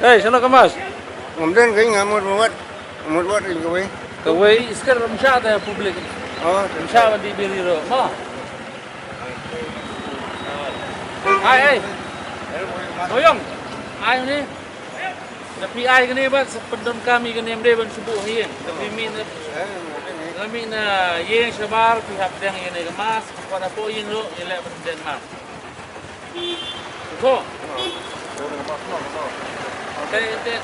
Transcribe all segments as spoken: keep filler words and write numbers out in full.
Hey, shano ka mask? Ngam don, ka nga mut wat. Mut wat ïa kawei. Kawei. Iskar ram sha da public. Oh, ram sha ban di biri ro. Ma. Ai, ai. Boyong. Ai ni. Da phi ai kane bad sa pyndonkam ïa kane, ym dei ban shu buh ha ïing. Da phi mih na, da mih na ïing shabar, phi hap pdiang ïa kane ka mask, wat hapoh ïing ruh, ïaleh ban pdiang mask. Ko. Te, te.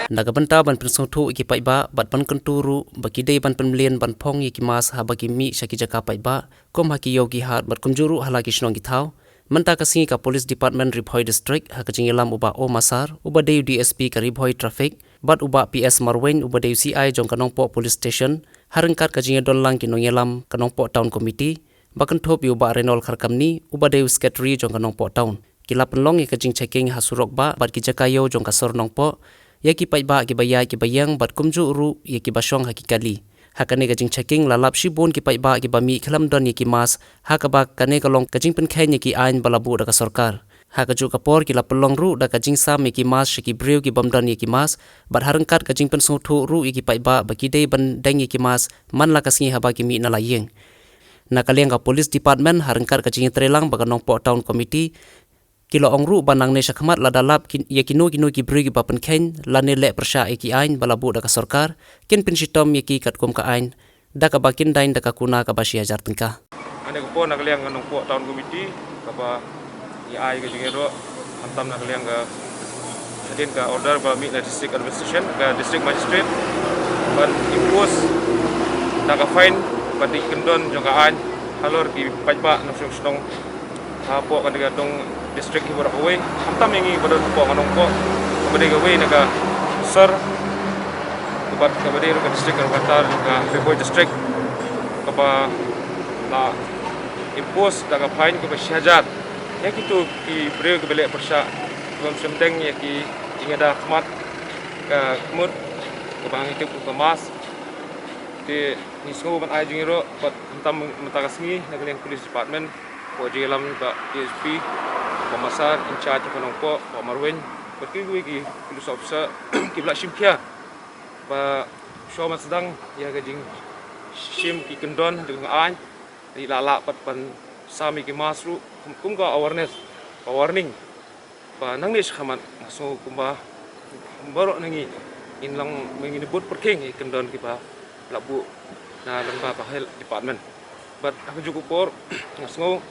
Na ka bynta ban pynsngewthuh ïa ki paidbah bad ban kyntu ruh ba ki dei ban pynmlien ban phong ïa ki mask haba ki mih sha ki jaka paidbah, kum ha ki ïew ki hat bad kumjuh ruh ha la ki shnong ki thaw. Mynta ka sngi ka Police Department Ri Bhoi District ha ka jingïalam u Bah O Massar, uba dei u D S P ka Ri Bhoi Traffic, bad u Bah P S Marwein, uba dei u C I jong ka Nongpoh Police Station, ha ryngkat ka jingïadon lang ki nongïalam ka Nongpoh Town Committee, ba kynthup ïa u Bah Reynold Kharkamni, uba dei u Secretary jong ka Nongpoh Town. Ki la pynlong ïa ka jingchecking ha surok bah bad ki jaka ïew jong ka sor Nongpoh, ïa ki paidbah kiba ïaid kiba ïeng bad kumjuh ruh ïa kiba shong ha ki kali. Ha kane ka jingchecking la lap shibun ki paidbah kiba mih khlem don ïa ki mask, ha kaba kane ka long ka jingpynkheiñ ïa ki aiñ ba la buh da ka sorkar. Ha kajuh ka por ki la pynlong ruh da ka jingsam ïa ki mask sha ki briew ki bym don ïa ki mask, bad ha ryngkat ka jingpynsngewthuh ruh ïa ki paidbah ba ki dei ban deng ïa ki mask man la ka sngi haba ki mih na la ïing. Na ka liang ka Police Department ha ryngkat ka jingïatreilang bad ka Nongpoh Town Committee, ki la ong ruh ba nangne shakhmat lada lap ki, ïa kino kino ki briew kiba pynkheiñ lane leh pyrshah ïa ki aiñ ba la buh da ka sorkar, kin pynshitom ïa ki katkum ka aiñ, da kaba kin daiñ da ka kuna kaba shi hajar tyngka. Hane ka por na ka liang ka Nongpoh Town Committee kaba ngi ai ka jingïaroh, khamtam na ka liang ka hadien ka order ba mih na District Administration, ka District Magistrate, ban impose da ka fine bad da ki kyndon jong ka aiñ halor ki paidbah nongshong shnong hapoh kane ka dong district hi baroh kawei, khamtam ïa ngi ba don hapoh ka Nongpoh, kaba dei kawei na ka sor, kaba, kaba dei ruh ka district ka Rangkatar, ka Ri Bhoi District, kaba la impose da ka fine kaba shi hajar ïa kito ki briew kiba leh pyrshah, bym shym deng ïa ki jingïada khmat ka khmut kaba ngi tip ka mask. Te ngi sngew ban ai jingïaroh bad khamtam mynta ka sngi na ka liang Police Department, hapoh jingïalam Bah D S P, Bah Massar, in charge ka Nongpoh, Bah Marwein, bad kiwei kiwei ki police officer kiba la shim khia ba shuwa ban sdang ïa ka jingshim ki kyndon jong ka aiñ, ngi la lah pat ban sam ïa ki mask ruh kum, kum ka awareness, ka warning. Ba nangne shakhmat nga sngew kumba baroh na ngi ngin long, ngin bud pyrkhing ïa ki kyndon kiba la buh na lyngba ka health department. Bad ha kajuh ka por nga sngew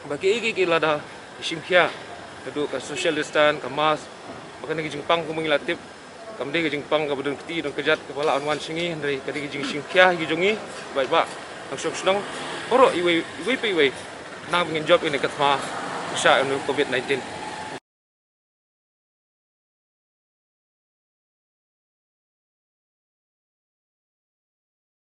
ba kiei kiei ki lada shim khia, ka duh ka social distance, ka mask, ba kane ka jingpang kumba ngi la tip kam dei ka jingpang kaba don kti don kjat kaba lah ban wan sha ngi, hynrei ka dei ka jingshim khia ki jong ngi, bad ba nongshong shnong baroh iwei, iwei pa iwei, nang ba ngin jop ïa kane ka thma pyrshah ïa u Covid nineteen.